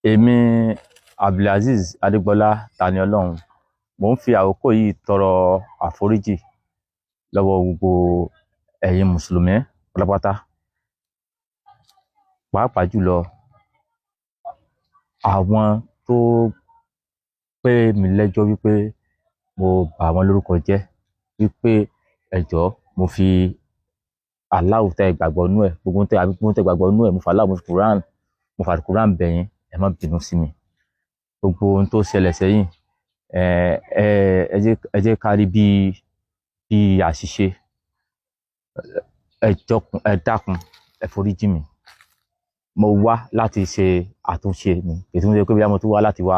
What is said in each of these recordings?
Èmi Abdulazeez Adégbọlá Taniọlọ́run, mò ń fi àkókò yìí tọrọ àforíjì lọ́wọ́ gbogbo ẹ̀yin mùsùlùmí pátápátá, pàápàá jùlọ àwọn tó pè mí lẹ́jọ́ wípé mo bà wọ́n lórúkọ jẹ́, wípé ẹ jọ̀ọ́, mo fi Allahu tẹ́ ẹ gbàgbọ́ nú ẹ̀, gbogbo tẹ́ gbogbo tẹ́ gbàgbọ́ nú ẹ̀, mo fi Allah, mo fi Quran, mo fi Quran bẹ̀ yín, ẹ má bínú sí mi. Gbogbo ohun tó ṣẹlẹ̀ sẹ́yìn, ẹ ẹ ẹ jẹ́ ká rí bí àṣìṣe. Ẹ jọkun, ẹ dákun, ẹ foríjì mi. Mo wá láti ṣe àtúnṣe ni, ètò ìṣe pé bí mo tún wá láti wá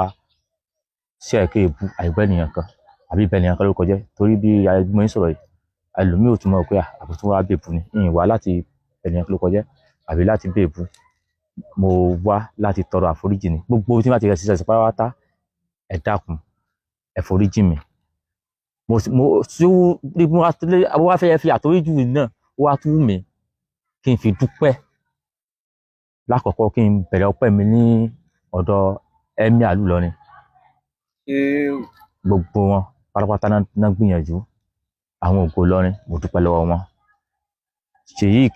ṣe ẹ̀kẹ́ èbú àìgbẹ́ ènìyàn kan àbí ibẹ̀ ènìyàn kan lórúkọ jẹ́, torí bí mo ń sọ̀rọ̀ yìí, ẹlòmíì ò tún mọ̀ pé àbùtún wá bèbú ni. Ìyìn wá láti ènìyàn kan lórúkọ jẹ́ àbí láti bèbú. Mo wá láti tọrọ àforíjì ni. Gbogbo tí wọ́n ti rẹ̀ ṣiṣẹ́ pátápátá, ẹ dákun, ẹ foríjì mi. Mo tí ó wá fẹ́ fi àforíjì náà, ó wá tún wù mí kí n fi dúpẹ́. Lákọ̀ọ́kọ́, kí n bẹ̀rẹ̀ ọpẹ́ mi ní ọ̀dọ̀ Emir ìlú Ìlọrin. Gbogbo wọn pátápátá náà gbìyànjú. Àwọn Ògo Ìlọrin, mo dúpẹ́ lọ́wọ́ wọn. Sheik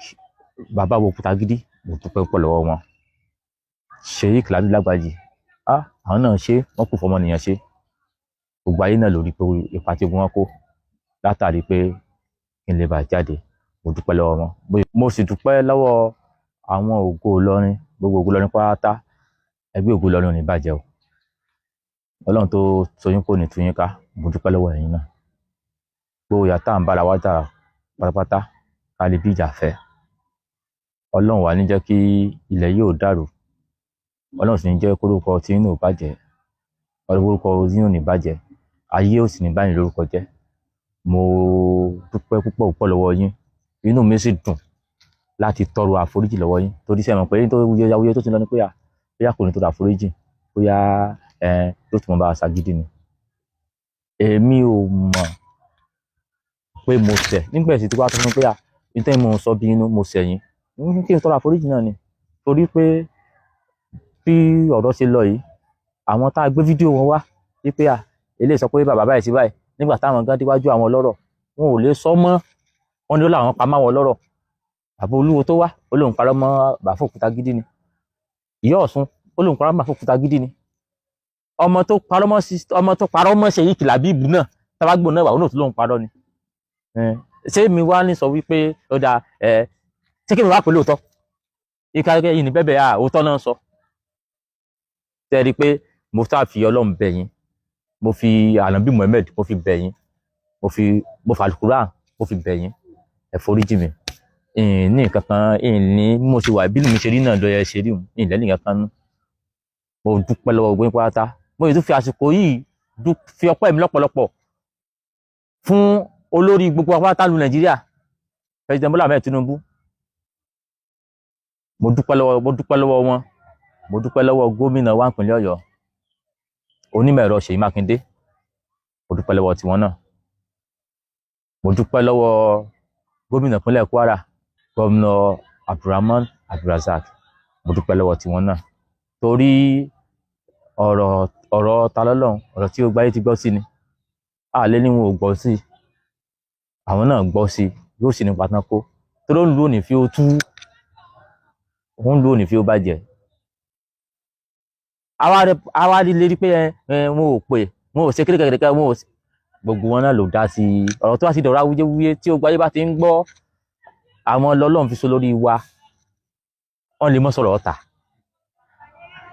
bàbá wo Òkútagídí, mo dúpẹ́ púpọ̀ lọ́wọ́ wọn. Sheik Lamido Lágbàjì, àwọn náà ṣe, wọ́n kù fọmọnìyàn ṣe. Gbogbo ayé náà lórí pé ipa tí wọ́n kó látàrí pé kí n lè bá jáde, mo dúpẹ́ lọ́wọ́ wọn. Mo sì dúpẹ́ lọ́wọ́ àwọn Ògo Ìlọrin, gbogbo Ògo Ìlọrin pátá. Ẹgbẹ́ Ògo Ìlọrin ò ní bàjẹ́ o. Ọlọ́run tó toyín kò ní tú yín ká. Mo dúpẹ́ lọ́wọ́ ẹ̀yin náà. Gbogbo ìyà tá à ń bára wa jà pátápátá ká lè bí ìjà fẹ́, Ọlọ́run wà ní jẹ́ kí ilẹ̀ yìí ò dàrú. Ọlọ́run sì ní jẹ́ kórúkọ tí inú ò bàjẹ́, orúkọ tí inú ò ní bàjẹ́, ayé ò sì ní báyìí lórúkọ jẹ́. Mo dúpẹ́ púpọ̀ púpọ̀ lọ́wọ́ yín. Inú mi sì dùn láti tọrọ àforíjì lọ́wọ́ yín, torí sẹ́mi pé tó wúyẹ tó ti lọ ní pé à bóyá kò ní tọrọ àforíjì, bóyá ẹ yóò tún mọ bá a ṣagídí ni. Èmi ò mọ̀ pé mo ṣẹ̀ nígbà tí wàá tó fún mi pé à nítorí mo sọ bí inú mo ṣẹ̀ yín, kí n tọrọ àforíjì náà ni, torí pé bí ọ̀rọ̀ ṣe lọ yìí, àwọn tá a gbé fídíò wọn wá wípé à eléyìí sọ pé bàbá báyìí sí báyìí, nígbà táwọn gan déwájú àwọn ọlọ́rọ̀, wọn ò lè sọ mọ́. Wọn ní ó láwọn pa máwọn ọlọ́rọ̀. Bàbá olúwo tó wá, ó lóun parọ́ mọ́ bàbá Òkútagídí ni. Ìyá Ọ̀ṣun, ó lóun parọ́ mọ́ bàbá Òkútagídí ni. Ọmọ tó parọ́ mọ́, ọmọ tó parọ́ mọ́ Sheik Labeeb náà, tábàgbò náà wà, ó náà tó lóun parọ́ ni. Ṣé mi wá ní sọ wípé ó dáa? Ẹ ṣé kí mi wá pè lóòótọ́ ìka yìí ní bẹ́bẹ̀ à òótọ́ náà sọ. Tẹ́ rí i pé mo sáà fi Ọlọ́run bẹ̀ yín, mo fi Ànábì Muhammed, mo fi bẹ̀ yín, mo fi Alukuran, mo fi bẹ̀ yín, ẹ foríjì mi. Ní nǹkan kan ní bí mo ṣe wà, bí mi ṣe rí náà lọ́yẹ ṣe rí ní ìlẹ́nì kankan nú. Mo dúpẹ́ lọ́wọ́ gbogbo yín pátá. Mo sì tún fi àsìkò yìí fi ọpẹ́ mi lọ́pọ̀lọpọ̀ fún olórí gbogbo apáta lu Nàìjíríà, President Bola Ahmed Tinubu. Mo dúpẹ́ lọ́wọ́ wọn. Mo dúpẹ́ lọ́wọ́ gómìnà wa ìpínlẹ̀ Ọ̀yọ́, onímọ̀ ẹ̀rọ Ṣèyí Mákindé. Mo dúpẹ́ lọ́wọ́ tiwọn náà. Mo dúpẹ́ lọ́wọ́ gómìnà ìpínlẹ̀ Kwara, Gómìnà Abdulrahman Abdulrazak. Mo dúpẹ́ lọ́wọ́ tiwọn náà, torí ọ̀rọ̀ ta lọ́lọ́run, ọ̀rọ̀ tí gbogbo ayé ti gbọ́ sí ni. A lè ní wọn ò gbọ́ sí, àwọn náà gbọ́ sí, yóò sì ní pátán kó torí ó ń lu òní fi ó tú, òun lu òní fi ó bàjẹ́. Àwa rí lérí pé ẹ wọn ò pè, wọn ò ṣe kékeré, wọn ò gbogbo wọn náà ló dá sí ọ̀rọ̀ tó wá sí dọ̀rọ̀ awuyewuye tí gbogbo ayé bá ti ń gbọ́. Àwọn lọ́lọ́run fi so lórí wa, wọ́n lè mọ́ sọ̀rọ̀ ọ̀tà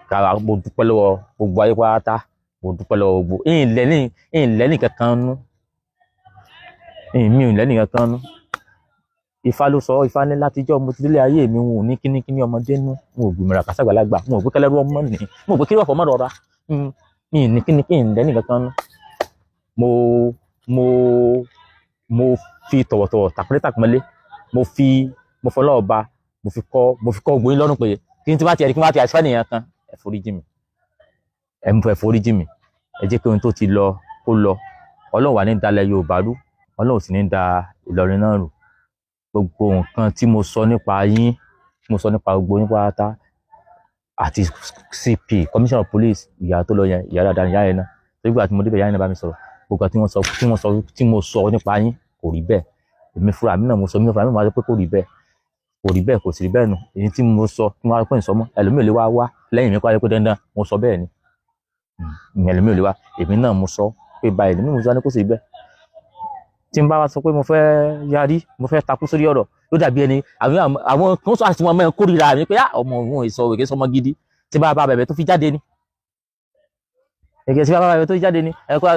kára. Mo dúpẹ́ lọ́wọ́ gbogbo ayé pátá. Mo dúpẹ́ lọ́wọ́ gbogbo ìyìn lẹ́nì kankan nú ìyìn mi ò lẹ́nì kankan nú. Ifá ló sọ, Ifá ní látijọ́ mo ti délé ayé mi, wọn ò ní kíní kíní ọmọdé nú, wọn ò gbìmọ̀ràn kásàgbàlagbà, wọn ò gbé kẹlẹ́rú ọmọ ní, wọn ò gbé kí ọ̀fọ̀ mọ́ rọra mi ní kíní kíní lẹ́nì kankan nú. Mo fi tọ̀wọ̀tọ̀wọ̀, tàpọ́nlé tàpọ́nlé, mo fi mo fọlọ́ ọba, mo fi kọ́ gbóyin lọ́rùn pé kí n tí bá tiẹ̀ kí n bá tiẹ̀ àṣìfẹ́ nìyẹn kan, ẹ foríjì mi, ẹ mú ẹ foríjì mi. Ẹ jẹ́ kí ohun tó ti lọ kó lọ. Ọlọ́run wà ní dalẹ̀ Yorùbá rú, Ọlọ́run sì ní da Ìlọrin náà rú. Gbogbo nǹkan tí mo sọ nípa yín, tí mo sọ nípa gbogbo yín pátá. Àti CP, Commissioner of Police, ìyá tó lọ yẹn, ìyá dáadáa ìyá yẹn náà. Nígbà tí mo débẹ̀, ìyá yẹn náà bá mi sọ̀rọ̀. Gbogbo tí wọ́n sọ, tí wọ́n sọ, tí mo sọ nípa yín kò rí bẹ́ẹ̀. Èmi fúnra mi náà mo sọ, mi fúnra mi máa sọ pé kò rí bẹ́ẹ̀, kò rí bẹ́ẹ̀, kò sì rí bẹ́ẹ̀ nù. Èyí tí mo sọ tí mo wá pé ń sọ mọ́, ẹlòmíì lè wá wá lẹ́yìn mi kó wáyé pé dandan mo sọ bẹ́ẹ̀ ni. Ẹlòmíì lè wá, èmi náà mo sọ pé báyìí ni mo sọ ní kò sì rí bẹ́ẹ̀. Tí n bá wá sọ pé mo fẹ́ yarí, mo fẹ́ takú sórí ọ̀rọ̀, ló dàbí ẹni àwọn kan sọ àti wọn mẹ́rin kórìíra mi pé ọmọ òun ìsọ òkè sọmọ gidi. Tí bá bá bẹ̀bẹ̀ tó fi jáde ni, èkè tí bá bá bẹ̀bẹ̀ tó fi jáde ni. Ẹ̀kọ́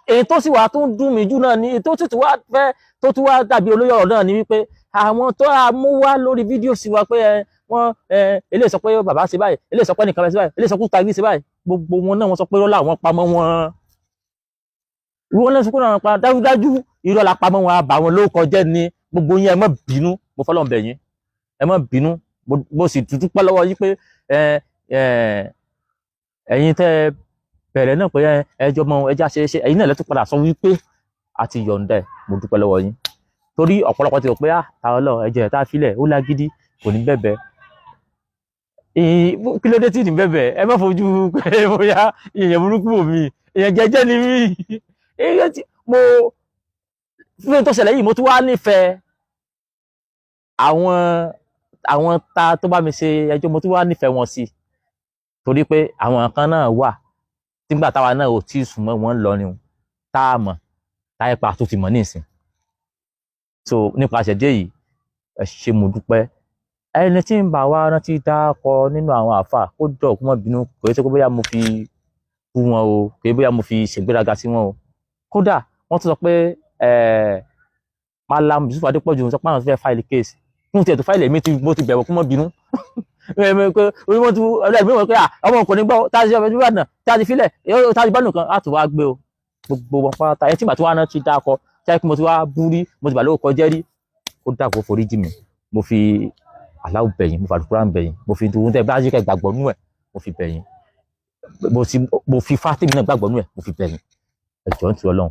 èyí tó sì wà tó ń dùn mí jù náà ni, èyí tó sì tún wá fẹ́ tó tún wá dàbí olóyè ọ̀rọ̀ náà ni wípé àwọn tó a mú wá lórí fídíò sí wa pé ẹ wọ́n ẹ eléyìí sọ pé bàbá ṣe báyìí, eléyìí sọ pé nìkan ṣe báyìí, eléyìí sọ pé tàbí ṣe báyìí, gbogbo wọn náà wọ́n sọ pé irọ́ làwọn pamọ́ wọn. Ìwọ náà sọ pé náà pa dájúdájú irọ́ la pamọ́ wọn, àbà wọn ló kọjá ní. Gbogbo yín, ẹ má bínú, mo fọlọ́n bẹ̀ yín, ẹ má bínú. Mo sì dúpẹ́ lọ́wọ́ yín pé ẹ ẹ ẹ̀yin tẹ́ bẹ̀rẹ̀ náà pé ẹjọ́ mọ ẹjá ṣe é ṣe, ẹ̀yin náà lẹ́tọ́ padà sọ wípé a ti yọ̀ǹda ẹ̀. Mo dúpẹ́ lọ́wọ́ yín torí ọ̀pọ̀lọpọ̀ ti rò pé ah, ta ọlọ́run ẹjọ́ ẹ̀ tá a filẹ̀ ó lágídí, kò ní bẹ̀bẹ̀. Kí ló dé tí ní bẹ̀bẹ̀? Ẹ má fojú pé bóyá èèyàn burúkú wò mí, èèyàn jẹ́jẹ́ ni mí. Èèyàn tí mo fún tó ṣẹlẹ̀ yìí, mo tún wá nífẹ̀ẹ́ àwọn ta tó bá mi ṣe ẹjọ́, mo tún wá nífẹ̀ẹ́ wọn sí, torí pé àwọn kan náà wà nígbà táwa náà ò tí ì sùn mọ́ wọn lọ ni tá a mọ̀ táyé pa tó ti mọ̀ nísìn. So nípasẹ̀ dé yìí, ẹ ṣé, mo dúpẹ́. Ẹni tí ń bá wa rántí dákọ nínú àwọn àáfà, kó dọ̀ kó má bínú. Kò yẹ kó bóyá mo fi bú wọn o, kò yẹ bóyá mo fi ṣègbéraga sí wọn o. Kódà wọ́n tún sọ pé Malam Yusuf Adépọ̀jù sọ pé àwọn fẹ́ file case fún tiẹ̀ tó file. Mi mo ti bẹ̀rù kó má bínú wọ́n tún ẹgbẹ́ wọn pé ọmọ kò ní gbọ́ tá a ti ṣe ọmọ tá a ti filẹ̀ tá a ti bá nìkan á tún wá gbé o. Gbogbo wọn pátá ẹ tí màá tún wá rántí dákọ tí mo ti wá bú rí, mo ti bà lórúkọ jẹ́ rí, kó dàgbò forí jì mí. Mo fi aláwọ̀ bẹ̀yìn, mo fi àlùkùránì bẹ̀yìn, mo fi ohun tẹ́ bá yí kẹ́ gbàgbọ́ nú ẹ̀, mo fi bẹ̀yìn, mo fi fátìmí náà gbàgbọ́ nú ẹ̀, mo fi bẹ̀yìn. Ẹ jọ̀ọ́, nítorí Ọlọ́run,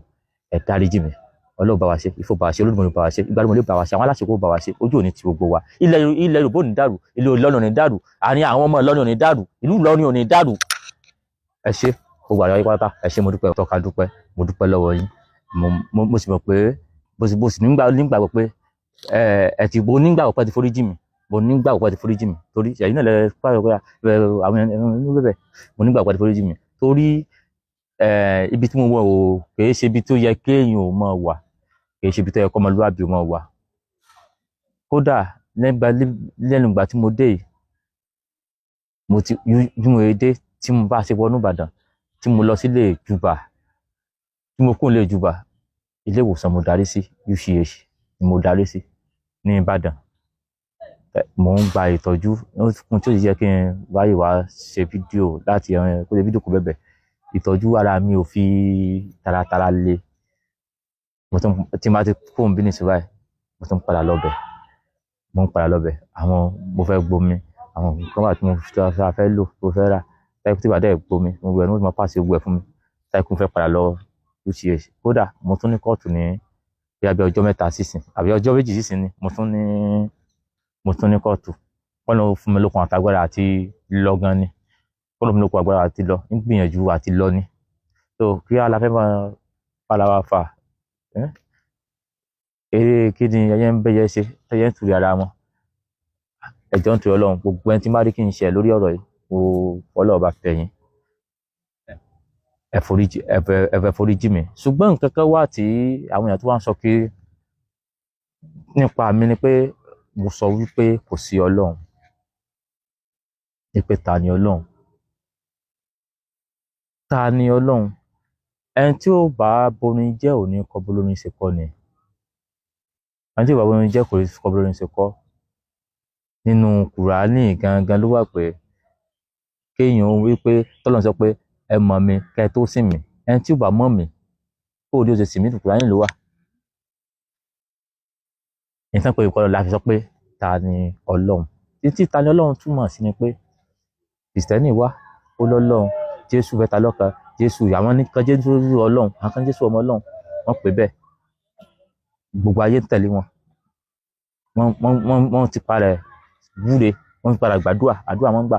ẹ dáríjì mí. Ọlọ́run bá wa ṣe, Ifọ̀ bá wa ṣe, Olódùmarè bá wa ṣe, Ìgbàlódé bá wa ṣe, àwọn aláṣẹ kó bá wa ṣe. Ojú òní ti gbogbo wa. Ilẹ̀ Yorùbá ò ní dàrú, ilẹ̀ Ìlọrin ò ní dàrú, àárín àwọn ọmọ Ìlọrin ò ní dàrú, ìlú Ìlọrin ò ní dàrú. Ẹ ṣé, gbogbo àríwá yìí pátá, ẹ ṣé, mo dúpẹ́. Tọ́ka dúpẹ́, mo dúpẹ́ lọ́wọ́ yín. Mo sì mọ̀ pé mo sì nígbàgbọ́ pé ẹ ti, mo nígbàgbọ́ pé ẹ ti forí jì mí. Mo nígbàgbọ́ pé ẹ ti forí jì mí torí ẹ̀yin náà lẹ pààyàn pé àwọn ẹni bẹ́ẹ̀. Mo nígbàgbọ́ pé ẹ ti forí jì mí torí ibi tí mo wọ̀ o, kì í ṣe ibi tó yẹ kéèyàn ò mọ̀ wà, kì í ṣe ibi tó yẹ kọ́mọlúwàbí ò mọ̀ wà. Kódà lẹ́nu ìgbà tí mo dé yìí, mo ti bí mo dé, tí mo bá ṣe wọnú Ìbàdàn, tí mo lọ sílé ìjùbà, tí mo kúrò nílé ìjùbà, ilé ìwòsàn mo darí sí, UCH ni mo darí sí ní Ìbàdàn. Mò ń gba ìtọ́jú fún tí ó sì jẹ́ kí n ráyè wá ṣe fídíò láti kó ṣe fídíò kó bẹ̀bẹ̀. Ìtọ́jú ara mi ò fi taratara le. Mo tún tí n bá ti kúrò níbí nísìnyí báyìí, mo tún padà lọ bẹ̀, mo ń padà lọ bẹ̀. Àwọn mo fẹ́ gbomi, àwọn nǹkan wà tí mo fẹ́ lò, mo fẹ́ rà táyé tí ìbàdàn gbomi, gbogbo ẹ̀ ní wọ́n ti máa pàṣẹ gbogbo ẹ̀ fún mi táyé kí n fẹ́ padà lọ UCH. Kódà mo tún ní kóòtù ní bí abẹ́ ọjọ́ 3 sísìn àbí ọjọ́ 2 sísìn ni mo tún ní kóòtù. Wọ́n lọ fún mi lókun àtagbára àti lọ gan ni, wọ́n lọ fún mi lókun àgbára àti lọ, ń gbìyànjú àti lọ ni. So kí á la fẹ́ máa bára wa fà? Eré kí ni ẹyẹ ń bẹ́yẹ ṣe tẹ́yẹ ń tùrí ara wọn? Ẹ jọ̀ọ́, nítorí Ọlọ́run, gbogbo ẹni tí má rí kí n ṣe lórí ọ̀rọ̀ yìí, mo Ọlọ́run bá fẹ́ yín, ẹ foríjì, ẹ fẹ́ foríjì mi. Ṣùgbọ́n nǹkan kan wà tí àwọn èèyàn tó wá ń sọ kiri nípa mi ni pé mo sọ wípé kò sí Ọlọ́run, ní pé ta ni Ọlọ́run, ta ni Ọlọ́run? Ẹni tí ó bá borin jẹ́ ò ní kọ́ bólórin ṣe kọ́ ni. Ẹni tí ó bá borin jẹ́ kò ní kọ́ bólórin ṣe kọ́. Nínú Kùránì gangan ló wà pé kéèyàn wí pé tọ́lọ́run sọ pé ẹ mọ̀ mi kẹ́ ẹ tó sìn mí. Ẹni tí ò bá mọ̀ mí, kó o ní o ṣe sìn mí? Kùránì ló wà. Ìtàn pé ìkọlọ̀ la fi sọ pé ta ni Ọlọ́run. Títí ta ni Ọlọ́run túmọ̀ sí ni pé Kìrìsìtẹ́nì wá ó lọ́lọ́run, Jésù fẹ́ ta lọ́kan, Jésù àwọn nìkan, Jésù Ọlọ́run, àwọn kan Jésù ọmọ Ọlọ́run, wọ́n pè bẹ́ẹ̀. Gbogbo ayé ń tẹ̀lé wọn. Wọ́n ti parẹ́ wúre, wọ́n ti padà gbàdúrà, àdúrà wọn gbà.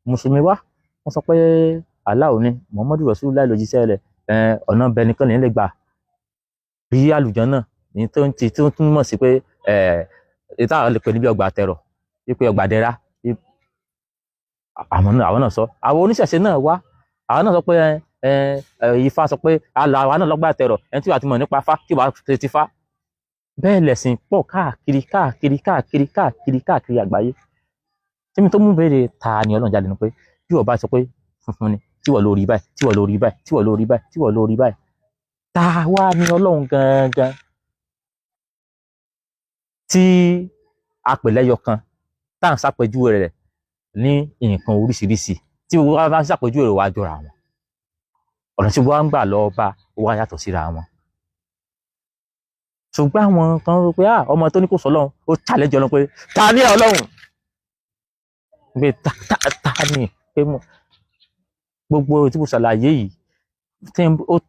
Mùsùlùmí wá, wọ́n sọ pé Allah ni Muhammadu Rasulullah lòjíṣẹ́ rẹ̀, ọ̀nà bẹ nìkan lè gbà rí àlùjánnà ní tó ń ti tó ń túmọ̀ sí pé ìta lè pè níbi ọgbà àtẹrọ, wípé ọgbà dẹra. Àwọn náà sọ, àwọn oníṣẹ̀ṣe náà wá, àwọn náà sọ pé Ifá sọ pé àlà àwọn náà lọ́gbà àtẹrọ, ẹni tí wàá ti mọ̀ nípa Ifá tí wàá ti Ifá. Bẹ́ẹ̀ lẹ̀sìn pọ̀ káàkiri káàkiri káàkiri káàkiri káàkiri àgbáyé. Tí mi tó mú béèrè ta ni Ọlọ́run jáde ni pé bí wọ́n bá sọ pé funfun ni, tí wọ́n lórí báyìí, tí wọ́n lórí báyìí, tí wọ́n lórí báyìí, tí wọ́n lórí báyìí, ta wá ni Ọlọ́run gangan tí apẹ̀lẹ́yọ kan tá à ń ṣàpèjúwe rẹ̀ ní nǹkan oríṣiríṣi, tí gbogbo wa bá ń ṣàpèjúwe rẹ̀ wá jọra wọn, ọ̀nà tí wọ́n ń gbà lọ bá wá yàtọ̀ síra wọn. Ṣùgbọ́n àwọn kan rò pé ọmọ tó ní kò sọ Ọlọ́run, ó challenge Ọlọ́run pé ta ni Ọlọ́run, pé ta ta ta ni pé mo gbogbo tí mo ṣàlàyé yìí,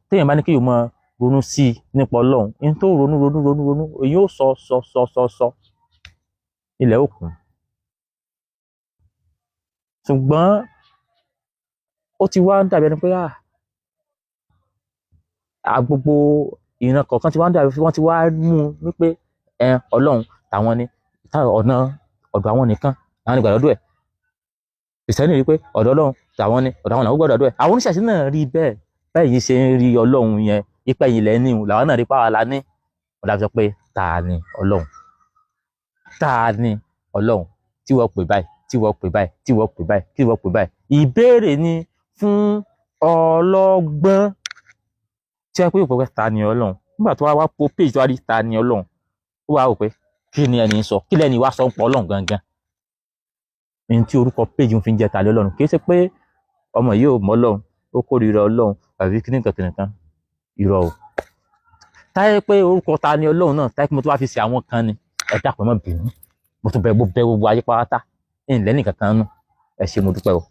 téèyàn bá ní kí yóò máa ronú sí i nípa Ọlọ́run, ní tó ronú ronú ronú ronú, èyí ó sọ sọ sọ sọ sọ ilẹ̀ òkun. Ṣùgbọ́n ó ti wá ń dàbí ẹni pé gbogbo ìran kọ̀ọ̀kan ti wá ń dàbí wọ́n ti wá mú un wípé Ọlọ́run tàwọn ni, ọ̀nà ọ̀dọ̀ àwọn nìkan àwọn nígbà lọ́dọ̀ ẹ̀. Kìrìsìtẹ́nì rí pé ọ̀dọ̀ Ọlọ́run tàwọn ni, ọ̀dọ̀ àwọn làwọn gbọ́dọ̀ ọ̀dọ̀ ẹ̀. Àwọn oníṣẹ̀ṣe náà rí bẹ́ẹ̀. Bẹ́ẹ̀ yìí ṣe ń rí Ọlọ́run yẹn, ipa ẹ̀yìn lẹ́ ní làwọn náà rí pàwọn la ní. Wọ́n dàbí sọ pé ta ni Ọlọ́run, ta ni Ọlọ́run tí wọ́n pè báyìí, tí wọ́n pè báyìí, tí wọ́n pè báyìí, tí wọ́n pè báyìí. Ìbéèrè ni fún ọlọ́gbọ́n tí wọ́n pè pé ta ni Ọlọ́run. Nígbà tó wá wá po page tó wá rí ta ni Ọlọ́run, ó wá wò pé kí ni ẹni sọ, kí lẹ́ni wá sọ ń pọ̀ Ọlọ́run gangan ní tí orúkọ page ń fi ń jẹ́ ta ni Ọlọ́run. Kì í ṣe pé ọmọ yìí ò mọ̀ Ọlọ́run, ó kórìíra Ọlọ́run àbí kíní kan kìnìkan, irọ́ o. Táyé pé orúkọ ta ni Ọlọ́run náà, táyé pé mo tún wá fi ṣe àwọn kan ni, ẹ dákun, ẹ má bínú, mo tún bẹ gbogbo ayé pátá, ẹ̀ ń lẹ́nì kankan nù. Ẹ ṣé, mo dúpẹ́ o.